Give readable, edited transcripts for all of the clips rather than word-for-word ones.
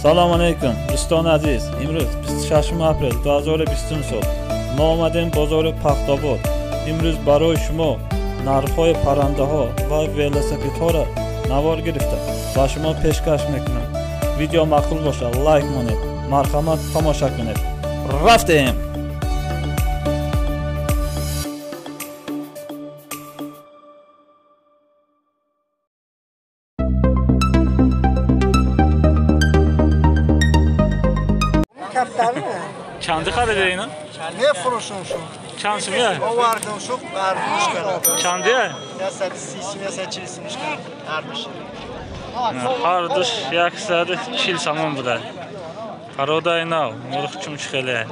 Салом алейкум, дӯстони азиз. Имрӯз 26 апрел 2020 сол. Мо омадем бозори Пахтобод. Имрӯз барои шумо нархҳои паррандаҳо ва велосипедҳоро навор гирифта ба шумо пешкаш мекунам. Видео маъқул бошад, лайк монед. Марҳамат, тамоша кунед. Рафтем! Чанди харида ино? Мефурӯшумшум. Чанд сумия? Овардумшу, ҳардуш кардам. Чандия? 130 сум, 140 сумиш кардам. Ҳардуш. Ҳардуш 140 сомон буда. Пародаи нав, мурғ чумч хеле.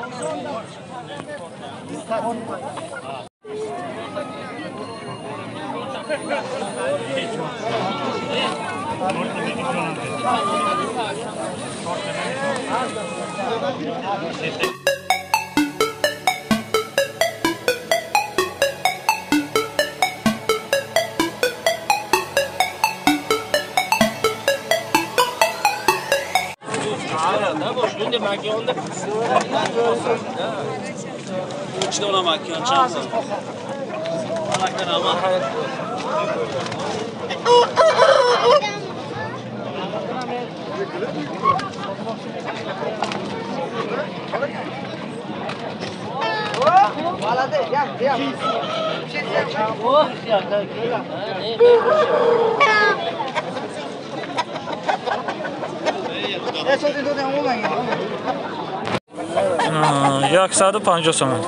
Як 150 сомон.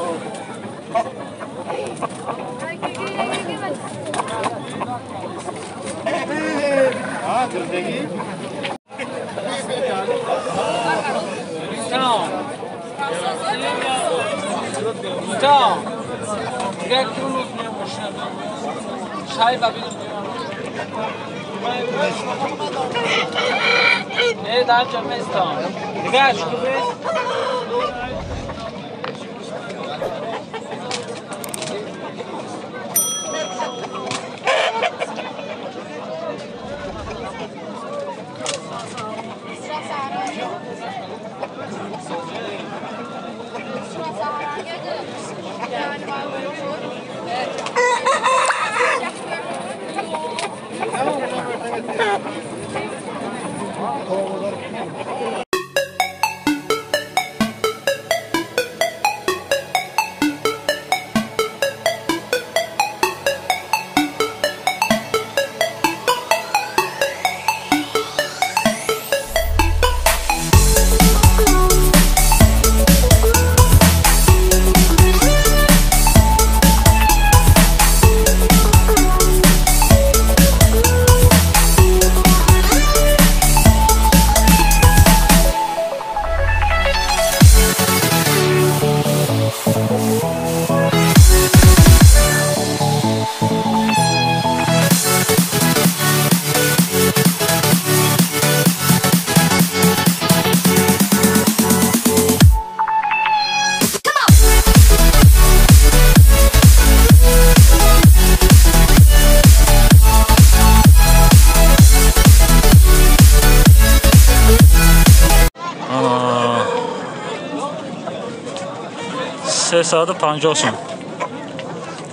350 сом.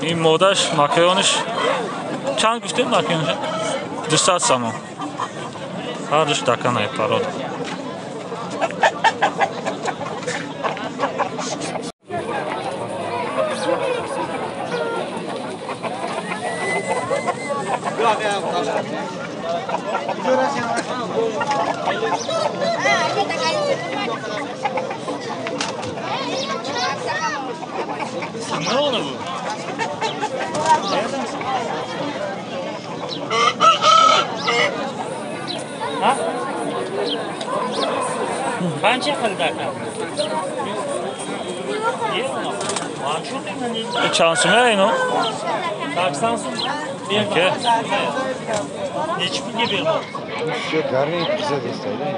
Ин модаш макарониш чанд гуфтем макарониш? 200 сомон. Ҳардуш даканаи парод. Ne oldu bu? Ha? Qancha qildi aka? Чанд сумия ино? 80 сум. Aka. Nechi pulga berdi? Shu garni biza destaydi.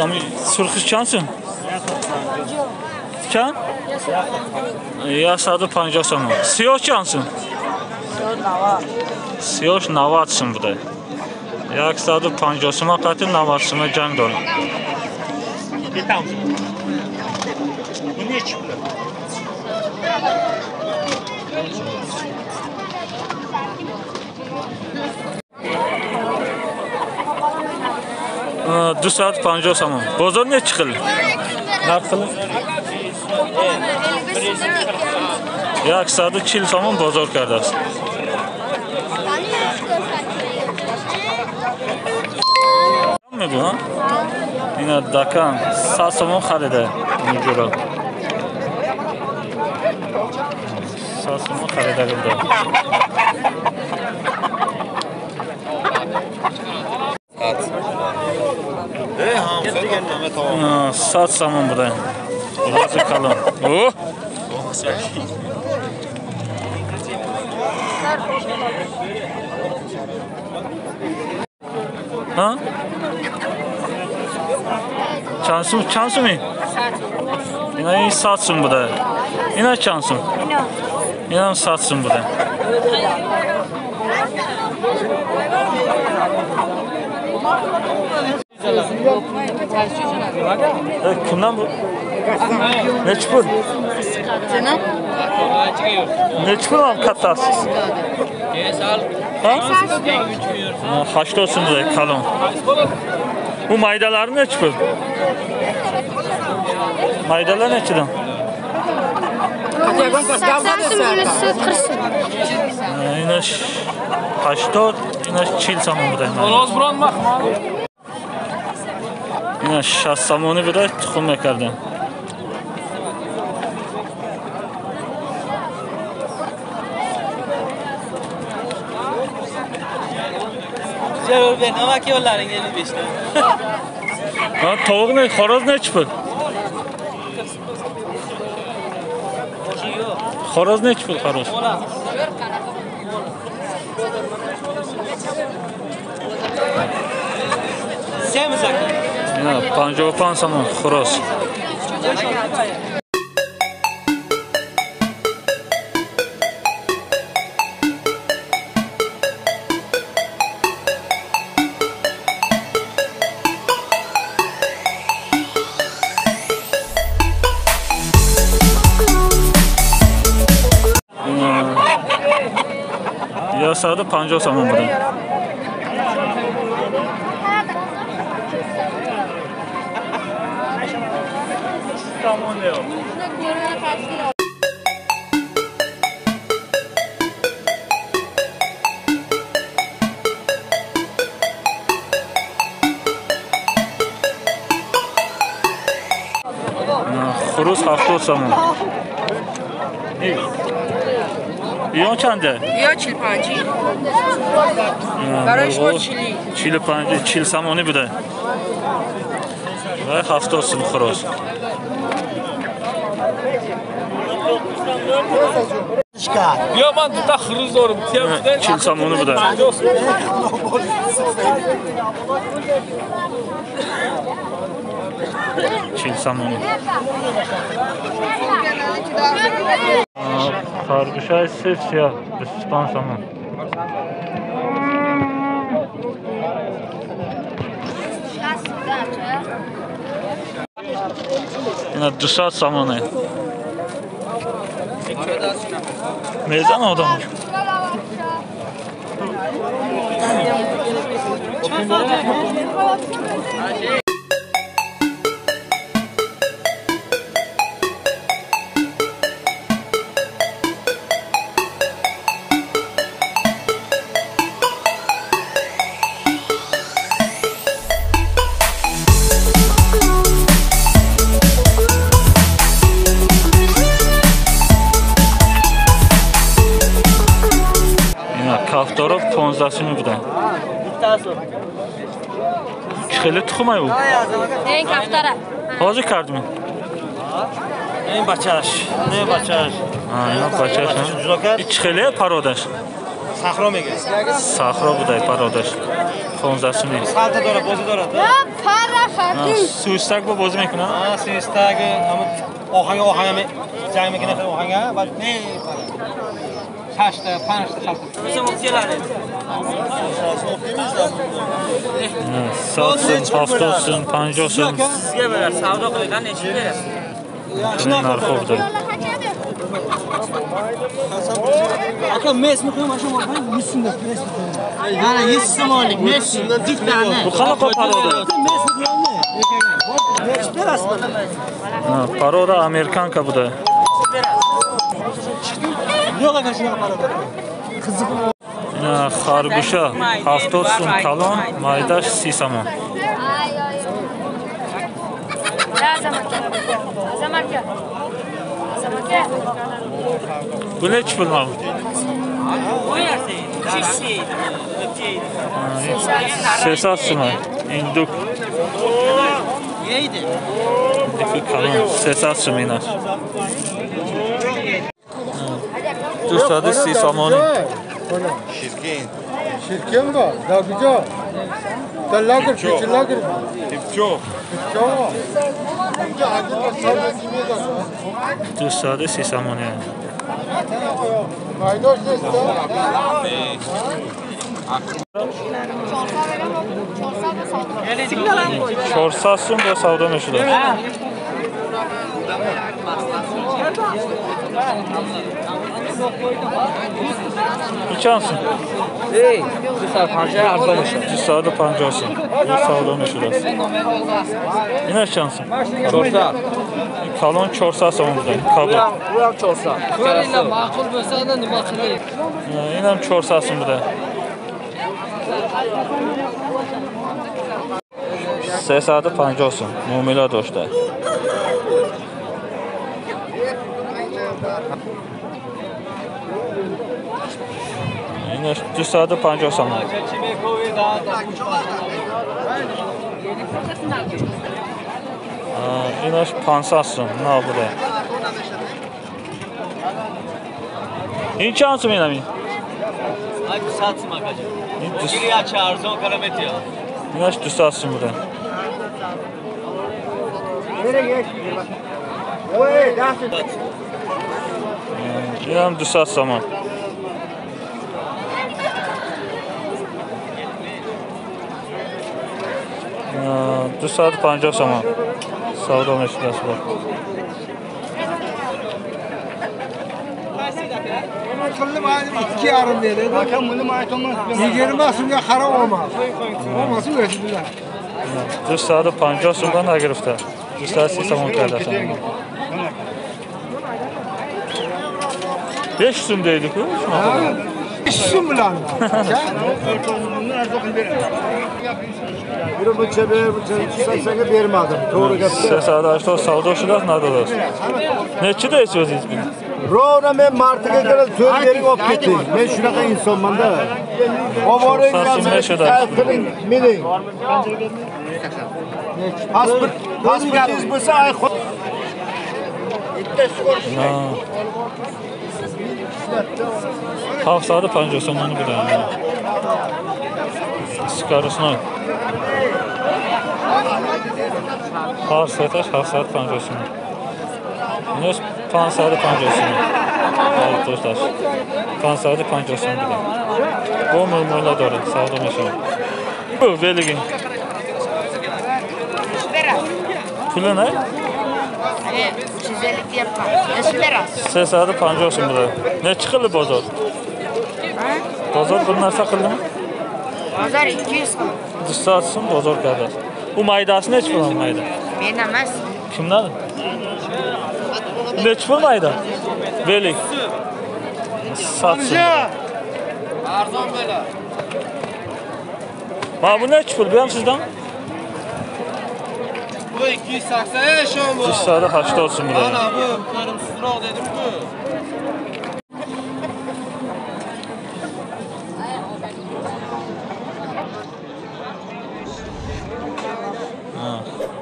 Ami surxish чанд сум? Чанд? 150 сомон. Сиёҳ чанд сум? Сиёҳ 90 сум буда. 150 сум қати 90 сум ҷанг дорад. Кетамиз. Bu nechi pul? 250 сомон. Бозор nechi xil? Нарх хил? 140 сомон бозор кардааст. Мегӯям? Ина дакан 100 сомон харида инҷуро. 100 сомон харида буда. 100 сомон буда. Ғози калон. О! Ҳа? Чанд сум? Чанд суми? Ина ин 100 сум буда. Ина чанд сум? Инам 100 сум буда. Kimdan bu? Nechi pul? Nechi pul ham kattasi? Ha? 80 сум буда калон. Bu maydalari nechi pul? Maydalar nechidan? 80 сум, bunisi 40 сум. Ина 80, ина 40 сомон буда. Ина 60 сомонӣ буда, тухм мекардем. Ha, tovuq ne, xo'roz nechi pul? Xo'roz nechi pul xo'roz? Ина 55 сомон xo'roz. Я 150 сомон буда. Хурӯз 70 сомон. Ё чанде? Ё 45. Барои шумо 40. 45, 40 сомонӣ буда. Ва 70 сом хурӯз. Биё ман дута хурӯз дорам. 40 сомонӣ буда. 40 сомонӣ. Харгӯшаи сеф сиёҳ 25 сомон. Ина 200 сомонӣ. Мезан одам. Кафторо 15 сум буда. Хеле тухмай ӯ. Ин кафтара. Ҳозир кардем. Ин бачаш, не бачаш. Ин бачаш. Ин хеле пародаш. Сахро мега. Сахро буда пародаш. 15 сум. Салта дора, бозӣ дора. Пара хату. Сустак бо бозӣ мекунад? А, сустак, ҳамон оҳанг ҷанг мекунад, оҳанг, баъд не пара. 8 ta, 5 ta xalta. 100 сум, 70 сум, 50 сум. Sizga berar, savdo qiling, necha berasiz? Нархҳо буда. Aka, mes mi qo'yman, shu 100 so'mdan mes. Mana 100 so'mlik mes bittani. Bu qanaqa paroda? Mes mi qo'yman? Necha berasiz? Paroda amerikanka буда. Yo'q aka, shunaqa paroda. Qiziq. Харгуша 70 сум калон, майдаш 30 сомон. Bu nechi pul mana bu? 300 сум. Индук. Индук калон 300 сум инаш. 230 сомонӣ. Ширкин. Ширкин ба? Да куҷо? Да лагер, печи лагер. Типчо. Типчо. 230 сомонӣ. 400 сум бо савдо мешудад. Чанд сум? 250 арзон мешавад. 250 сум бо савдо мешудааст. Инаш чанд сум? 400. Калон 400 сом буда. Кабул. Буам 400. Инам 400 сум буда. 350 сум муомила дошта. Инаш 250 сом. Инаш 500 сум набуда. Ин чанд сум инами? 200 сум акаҷон. Гири ача арзон караметия. Инаш 200 сум буда. Инам 200 сомон. 250 сомон савдо мешудааст. Ду саду 50 сумба нагирифта. 230 сомон кардасан. 5 сум deydi-ku. 5 сум bilan. Biri buncha ber, buncha 380ga bermadim. To'g'ri gap. 380 savdo shudasi надодааст. Nechi deysiz o'zingiz buni? Rovna men martiga kelib 4 bering olib keting. Men shunaqa insonman-da. Ovoring qiling, mening. Pasport, pasportingiz bo'lsa ay 750 сомонӣ буда. Скоростной. Ҳар сеташ 750 сомон. Инаш 550 сомон. Дӯсташ 550 сом буда. Бо муомила дорад, савдо мешавад. Велигин. Пули не? 350 сум буда. Nechi qildi bozor? Bozor bir narsa qildimi? Bozor 200 qildi. 200 сум bozor kardi. U maydasi nechi pul mayda? Men emas. Kimdan? Nechi pul mayda? Velik. 100 сум. Arzon bo'lar. Mana bu nechi pul? Bu ham sizdanmi? Bu 280 shom bu. 280 сум bular. Mana bu ko'rimsizroq dedim-ku.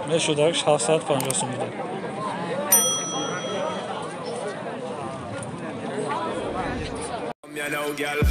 Мешудаг 750 сум буда. You know, girl.